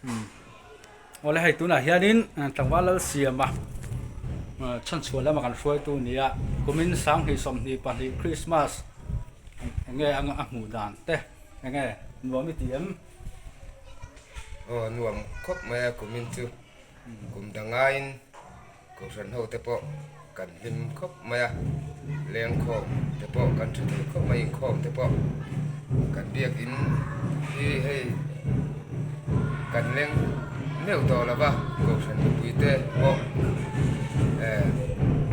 Awle hei tunah hianin tlangval lal siama chhanchhuah lama kan hruaitu a ni a, kumin sanghnih 22 Christmas eng nge a hmuh dan te eng nge nuam i ti em? Aw nuam khawp mai a kumin chu kum dangaiin Kohhran ho te pawh kan hlim khawp mai a, lengkhawm te pawh kan tha thei khawp mai, inkhawm te pawh kan biakin hi hei kan leng meuh tawh lo va, kohhran mipui te pawh eh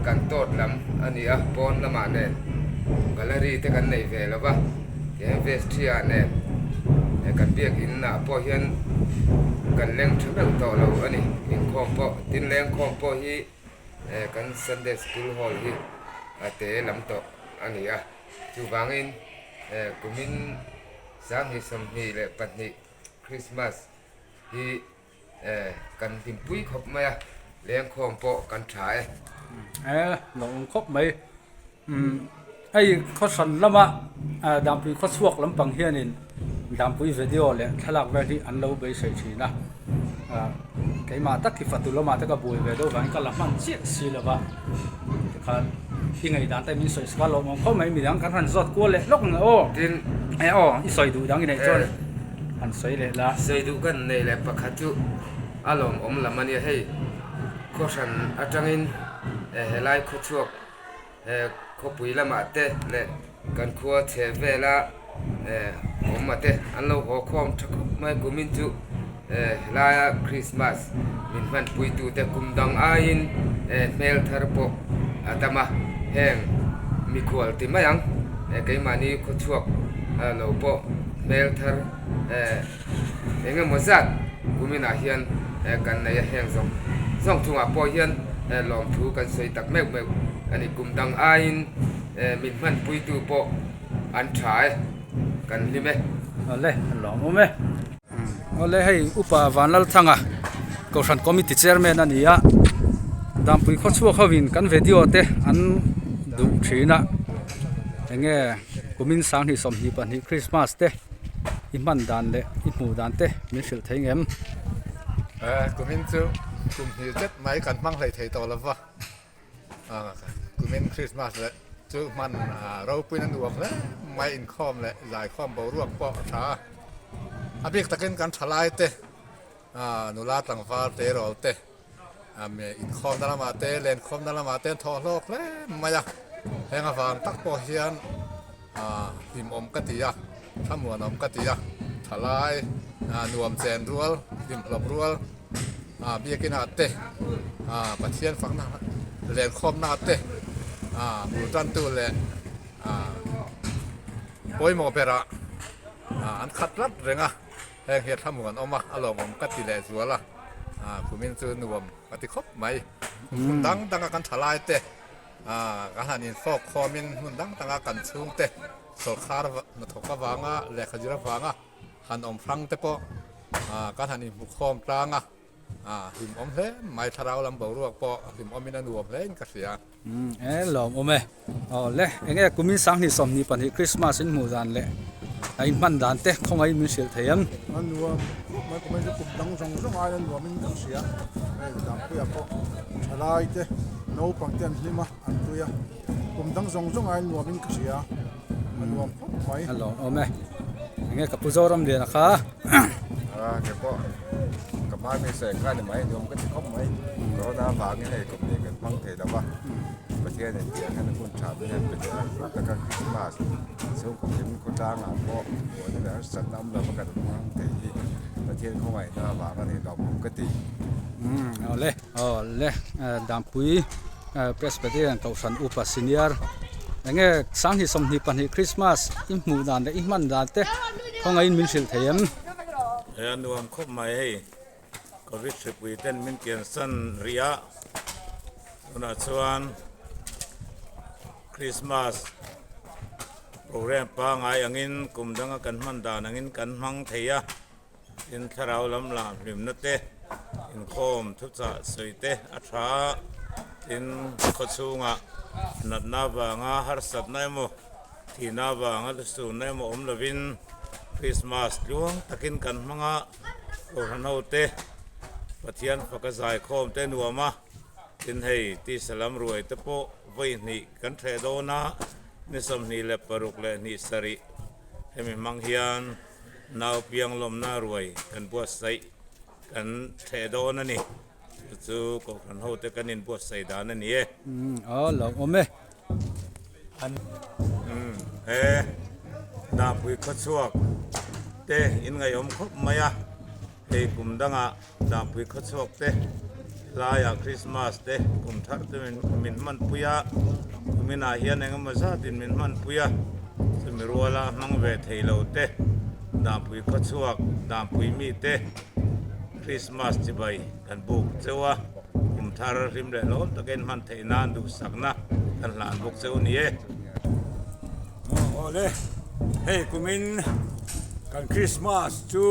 kan tawt lam a ni a, pawn lamah nen gallery te kan nei ve lo va, tihian vestry ah nen kan biakin ah pawh hian kan leng tha meuh tawh lo a ni, inkhawm pawh. Tin lengkhawm pawh hi kan Sunday School Hall hi a te lam tawh a ni a, chuvangin kumin 2022 Christmas hi kan hlimpui khawp mai a, lengkhawm pawh kan tha e. E, lawmawm khawp mai. Hei khawhran lama Dampui khawchhuak lampang hianin Dampui video leh thlalak vel hi an lo beisei thin a, keimah tak hi fatu lamah te ka buai ve deuh vangin ka la hman chiah si lo va, tikhan i ngaihdan te min sawi sak a lawmawm khawp mai midang kan han zawt kual leh lawk ang aw Tin e aw i sawi duh dang i neih chuan han sawi leh la. Sawi duh kan neih leh pakhat chu a lawmawm lam a nia hei khawhran atangin helai khawchhuak He khawpui lamah te leh kan khua chhe vela awm a te an lo haw khawm tha khawp mai kumin chu helaia Christmas min hmanpui tute kum dang aiin hmel thar pawh a tam a, heng mikhual ti mai ang keimahni khawchhuak lo pawh hmel thar Eng emaw zat kuminah hian kan nei a, heng zawng zawng chungah pawh hian lawmthu kan sawi tak meuh meuh a ni. Kum dang aiin min hmanpuitu pawh an tha e, kan hlim e. Awle, a lawmawm e. Awle, hei Upa Vanlalthanga Kohhran Committee Chairman a ni a, Dampui khawchhuak hovin kan video te an duh thin a, eng nge kumin 2022 Christmas te, I hman dan leh i hmuh dan te min hrilh thei ngem? Kumin chu kum hnih zet mai kan hmang hlei thei tawh lo va, kumin Christmas leh chu hman ropuina nuam hle mai inkhawm leh zaikhawm boruak pawh a tha a, a bik takin kan thalai te nula tlangval tleirawl te Inkhawmna lamah te lenkhawmna lamah te an thawh hlawk hle mai a, heng avang tak pawh hian hlimawm ka ti a, thlamuanawm ka ti a, thalai nuam chen rual, hlimhlawp rual biakinah te Pathian fakna lenkhawmna te bul tantu leh pawimawh berah an khat tlat reng a. Heng hi a thlamuan awm a, a lawmawm ka ti leh zual a, kumin chu nuam ka ti khawp mai. Hmun dang danga kan thalai te kan han infawk khawmin hmun dang danga kan chhungte sawrkhar hnathawk avanga lehkha zir avanga han awm hrang te pawh kan han inhmu khawm tlang a, hlimawm hle mai. Thlarau lam boruak pawh hlimawmin a nuam hlein ka hria. Umm e lawm awm e. Aw le enge kumin 2022 Christmas in hmuh dan leh a in hman dan te khawngaih min hrilh thei ang. A nuam khawp mai kumin chu kum dang zawng zawng aiin a nuam in kan hria. Hei Dampuia pawh thalai te naupang te an hlim a an tui a kum dang zawng zawng aiin nuam in ka hria a nuam khawp mai. A lawm awm e. Enge ka pu Zoram Liana kha. A ke pawh ka hma mi sawi kha ni mai nuam ka ti khawp mai. Corona avangin hei kum nih kan hmang thei lo va, Pathian in pian hian hun tha te hian pe leh a, hlu taka Christmas chhungkaw hlim khawtlangah pawh buaina leh harsatna awm lova kan hmang thei hi Pathian khawngaihna avang a ni lawmawm ka ti. Umm awle awle Dampui Presbyterian Kohhran Upa Senior enge 2022 Christmas i hmuh dan leh i hman dan te khawngaih in min hrilh thei em? He a nuam khawp mai hei. Covid hripui ten min kiansan rih a, tunah chuan Christmas program pangai angin kum danga kan hman dan angin kan hmang thei a, tin thlarau lam lah hlimna te inkhawm thuchah sawi te a tha a, tin khawchhungah natna avanga harsatna emaw thihna avanga lusunna emaw awm lovin Christmas tluang takin kan hmang a. Kohhran hote Pathian faka zaikhawm te nuam a, tin hei tisa lam ruai te pawh vawi hnih kan hreh dawn a, ni 26 leh hnih sarih hemi hmang hian nau piang lawmna ruai kan buatsaih kan hreh dawn a ni. Chu chu Kohhran hote kan inbuatsaih dan a ni e. Aw lo awm e. He Dahpui khawchhuak te in ngaihawm khawp mai a, hei kum dangah Dahpui khawchhuak te laiah Krismas te kum thar te min hmanpui a, kuminah hian eng emaw zatin min hmanpui a, chumi ruala hmang ve thei lo te Dahpui khawchhuak Dahpui mite Krismas chibai kan buk cheu a. Kum thar hlim leh lawm takin hman theih nan duhsakna kan hlan bawk che u ni e. Awle, hei kumin kan Krismas chu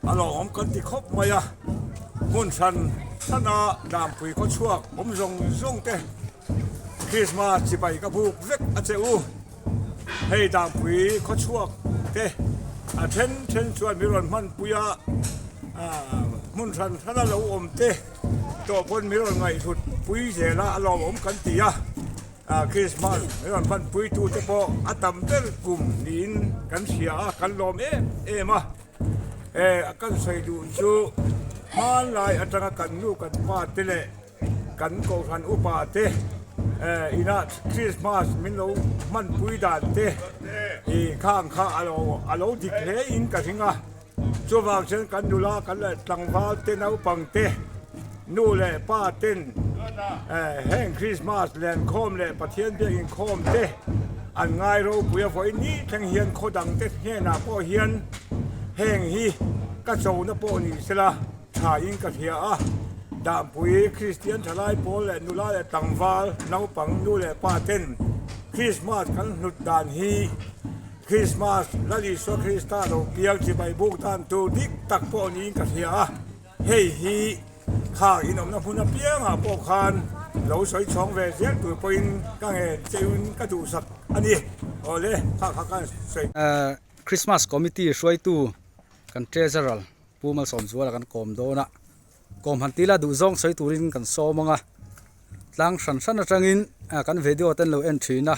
a lawmawm kan ti khawp mai a, hmun hran hrana Dampui khawchhuak awm zawng zawng te Krismas chibai ka buk vek a che u. Hei Dangpui khawchhuak te a then then chuan mi rawn hmanpui a, hmun hran hrana lo awm te tawh pawn mi rawn ngaihhlut pui zel a, a lawmawm kan ti a, Krismas mi rawn hmanpui tu te pawh a tam ber kum niin kan hria a, kan lawm em em a. Kan sawi duh chu hmanlai atanga kan nu kan pa te leh Kan kohhran upa te inah Christmas min lo hmanpui dan te i khang kha a lo dik hle in ka ring a, chuvang chuan kan nula kan leh tlangval te naupang te nu leh pa ten heng Christmas lenkhawm leh Pathian biak inkhawm te an ngai ropui a vawiin ni thleng hian khaw dang te hnenah pawh hian heng hi ka chona pawh ni sela. Tha in ka hria a, Dahpui Kristian thalai pawl leh nula leh tlangval naupang nu leh pa ten Krismas kan hlut dan hi Krismas Lal Isua Krista lo piang chibai buk dan tur dik tak pawh niin ka hria a, hei hi kha inawmna hmun apiangah pawh khan lo sawi chhawng ve zel tur pawhin ka ngen cheuin ka duhsak a ni. Awle, kha kha ka sawi. Krismas Committee hruaitu kan Treasurer Pu Malsawmzuala kan kawm dawn a, kawm han tila duhzawng sawi turin kan sawm ang a, tlang hran hran atangin kan video te an lo en thin a,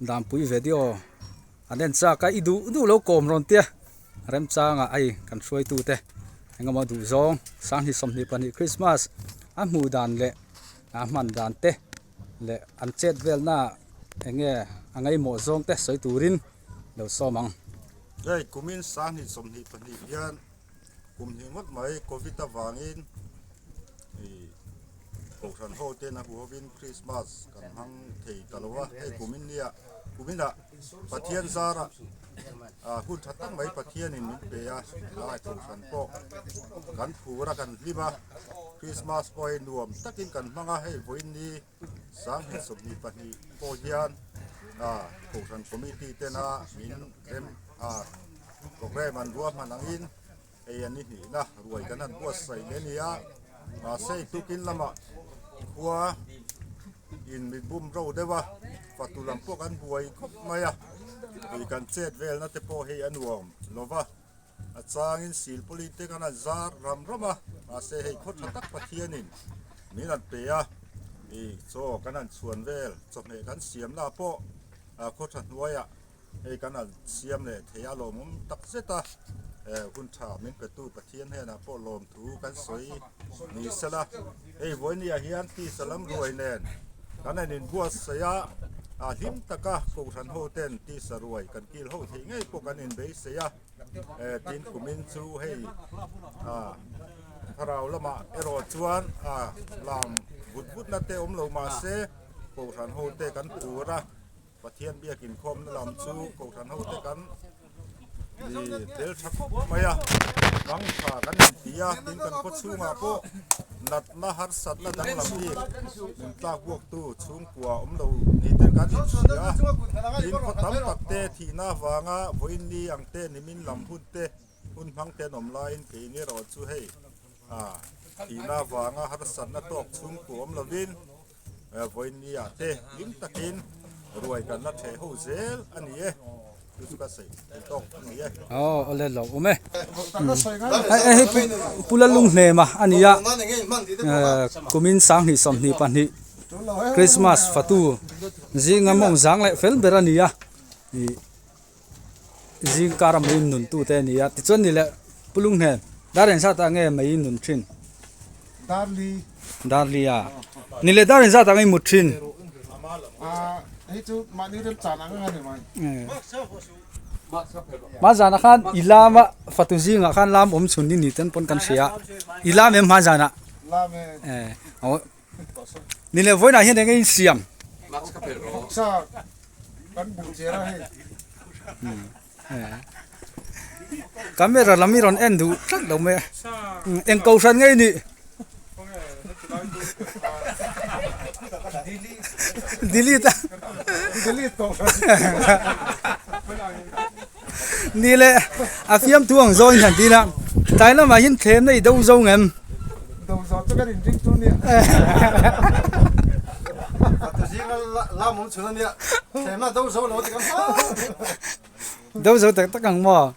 Dampui video an en chak a, i duh duh lo kawm rawn tia remchangah hei kan hruaitute engemaw duhzawng sanghnih 22 Christmas a hmuh dan leh a hman dan te leh an chet velna enge a ngaihmawh zawng te sawi turin lo sawm ang. Hei kumin sanghnih 22 hian kum hnih ngawt mai Covid avangin ih kohhran ho ten a hu hovin Christmas kan hmang thei ta lo a, hei kumin nia kuminah Pathian zarah ah hun tha tak mai Pathianin min pe a, helai kohhran pawh kan phur a kan hlim a, Christmas pawh hei nuam takin kan hmang a, hei vawiin ni Sanghnih 22 pawh hian Kohhran Committee tena min rem programme an ruahman angin hei an ni hnihna ruai kan han buatsaih leh a ni a, mahse tukin lamah khua in mit bum ro deuh a, fatu lam pawh kan buai khawp mai a, ih kan chet velna te pawh hei a nuam lo va. A changin silpawlin te khan an zar ram ram a, mahse hei khaw tha tak Pathianin min an pe a, ih chaw kan han chhuan vel, chawhmeh kan siamna pawh khaw tha hnuaiah hei kan han siam leh thei a lawmawm tak zet a, hun tha min petu Pathian hnenah pawh lawmthu kan sawi ni sela, hei vawinia hian tisa lam ruai nen kan han inbuatsaih a, a hlim taka kohhran ho ten tisa ruai kan kil ho theih ngei pawh kan inbeisei a. Tin kumin chu hei thlarau lamah erawh chuan lam vut vut na te awm lo mahse kohhran ho te kan phur a, Pathian biak inkhawmna lam chu kohhran ho te kan tel tha khawp mai a, bang tha kan inti a, tin kan khaw chhungah pawh natna harsatna danglam bik min tlak buaktu chhungkua awm lo ni ten kan inhria a, tin khaw tam tak te thihna avanga vawiin ni ang te nimin lam hun te hun hmang te an awm laiin keini erawh chu hei thihna avanga harsatna tawk chhungkua awm lovin vawiin ni ah te hlim takin ruai kan la theh ho zel a ni e. Chu chu ka sawi thei tawk a ni e. Aw awle lo awm e. Hei hei Pu Lalunghnem-a a ni a, kumin 2022 Christmas fatu zinga mawng zang leh fel ber a ni a, ih zing kara mei nun tu te a ni a, tichuan ni leh Pu Lunghnem dar engzat ah nge mei nun thin? Darli. Darli a. Ni leh dar engzat ah nge i mut thin? Hei chu mahni remchan ang a ni mai. Hma zanah khan i lam a fatu zingah khan lam awm chhun ni ni ten pawn kan hria a. I lam em hma zanah? Lam e. Ni leh vawiinah hian eng nge in siam? Vawksa kan buh cher a hei. Camera lam i rawn en duh tlat lo mai a, eng kohhran nge i nih? Delete a. Delete kohhran. Ni le a fiamthu ang zawng in han tin a, tlai lamah hian thlemna i do zo ngem? Do zo chu kan inring chu nia. Zinga lam awm chhun a nia, thlemna do zo lo ti kan hma. Do zo tak tak ang maw?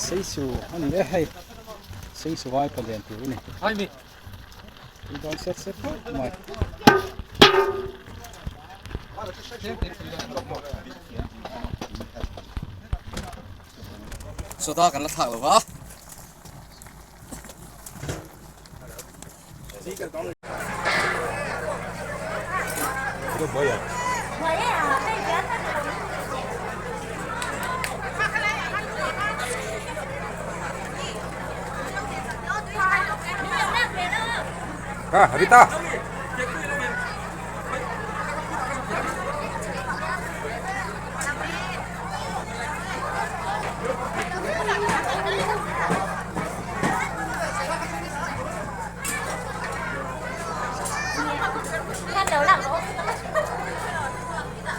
Seisu a ni e hei seisu vai palian tur a ni tui dawn set set khawp mai. Soda kan la thlak lo va.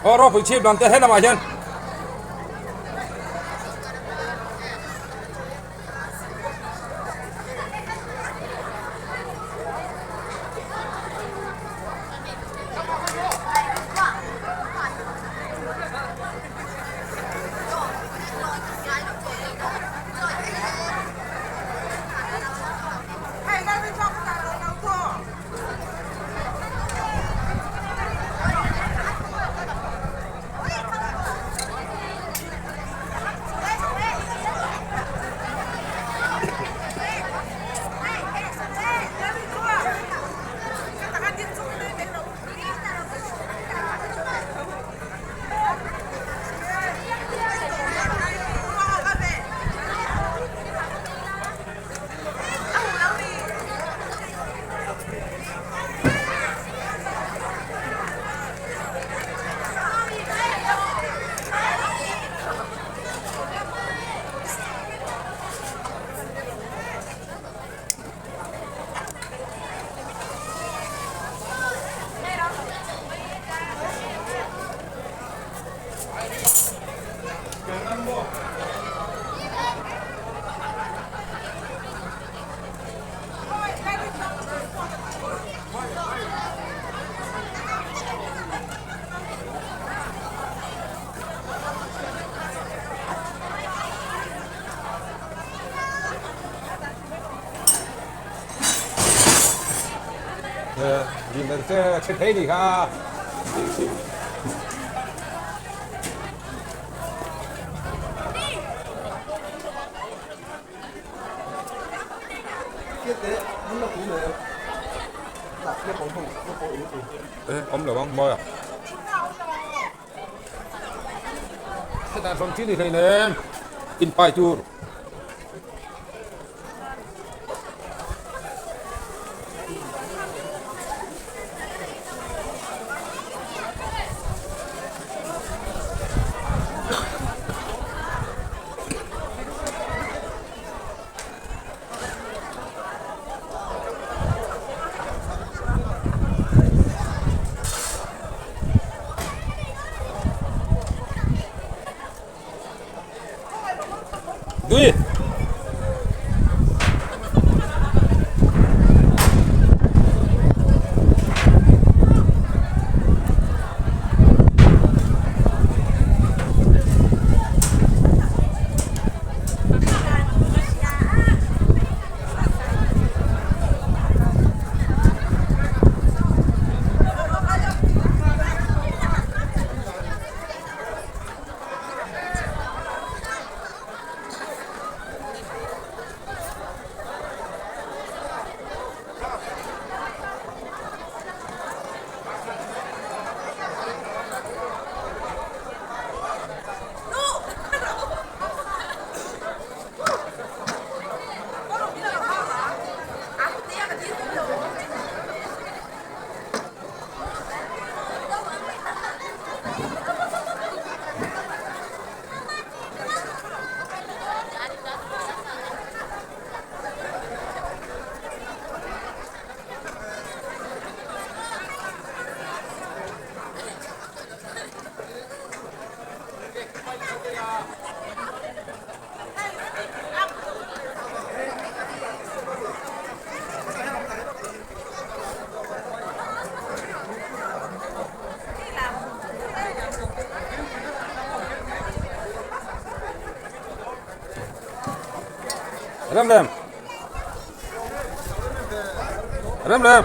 Aw ropui chhip lam te helamah hian. 你们这吃亏的哈。Awm lo ang mawi a. Hetah sawm thil ni hleinem inpai tur. Dui. Rem rem. Rem rem.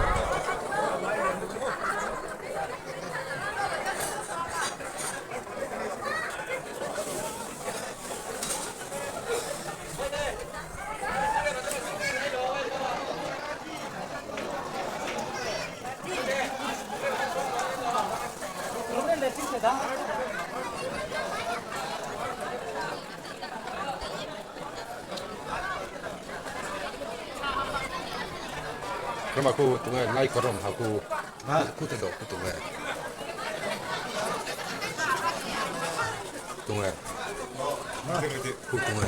Rama khu tunge nai kawr awm ha khu khu te dawh khu tunge tunge khu tunge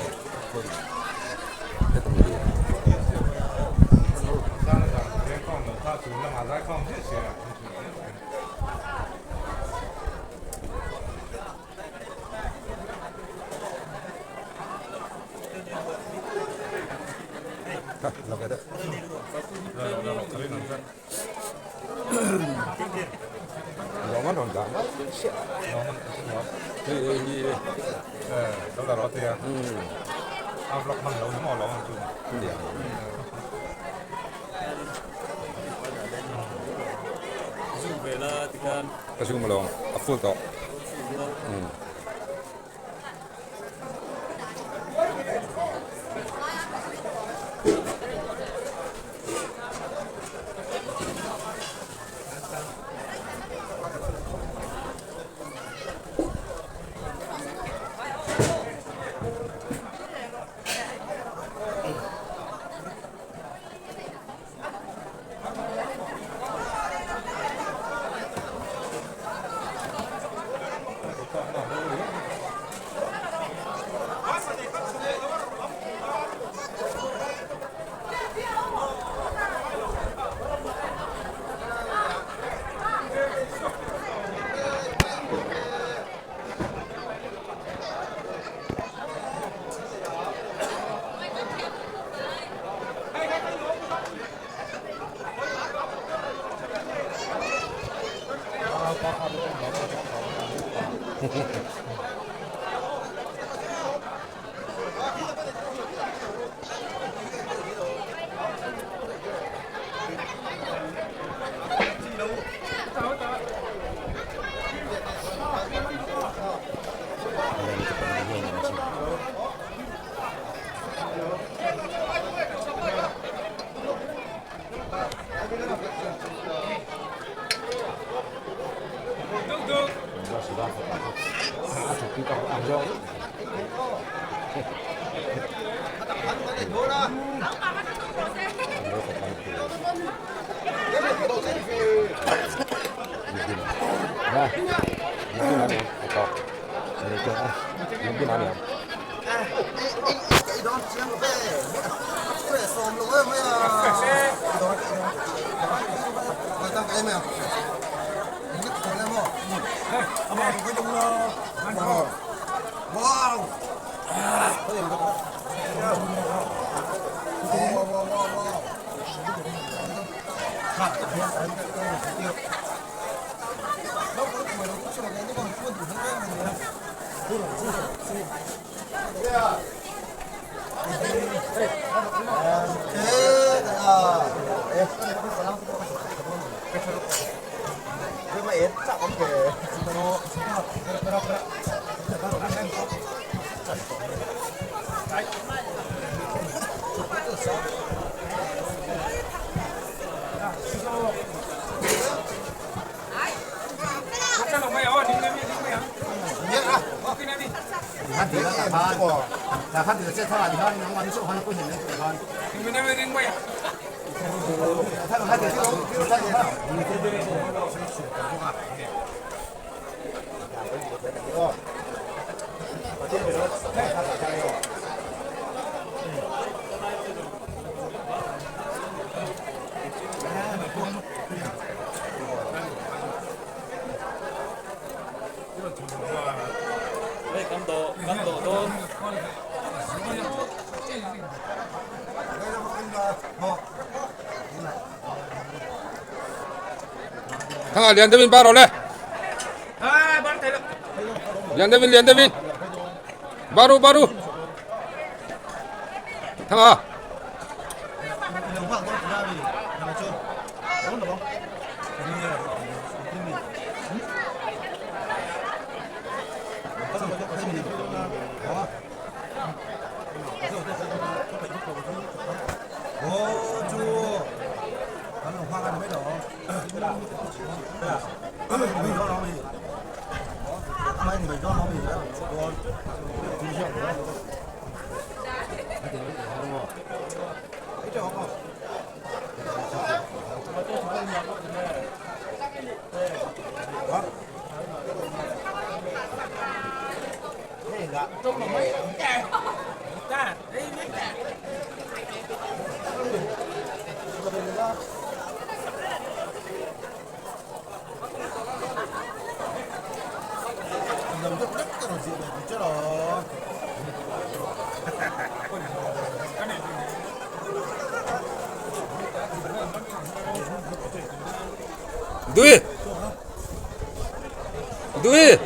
Ka zoom alawm a full tawh. Thanga lian deuhin bar rawh le. Lian deuhin lian deuhin. Baru baru. Thanga. Dui! Dui!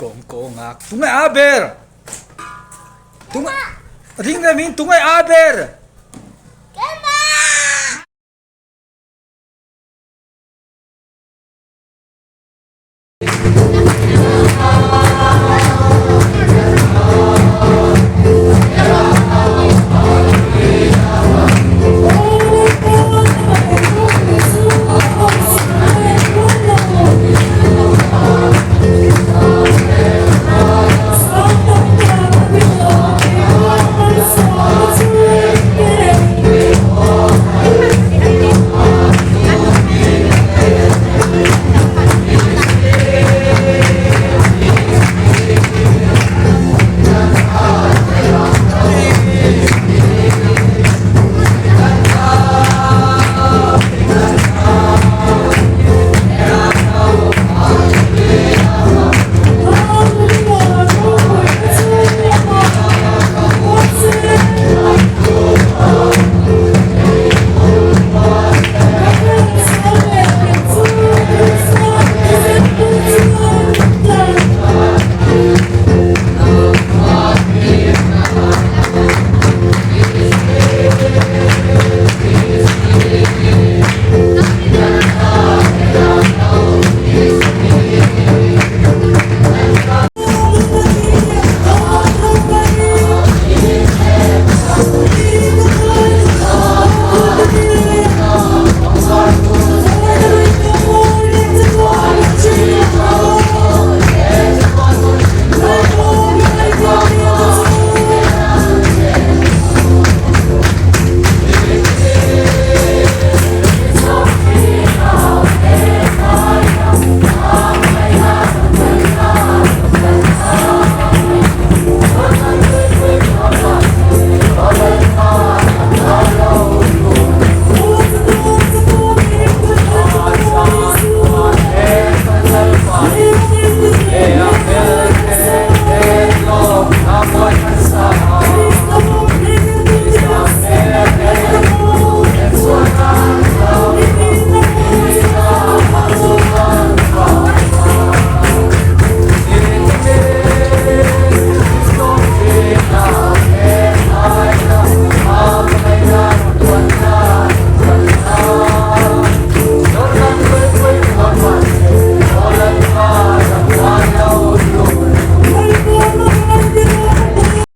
Kawng kawnga tunge a ber tunge ring le min tunge a ber.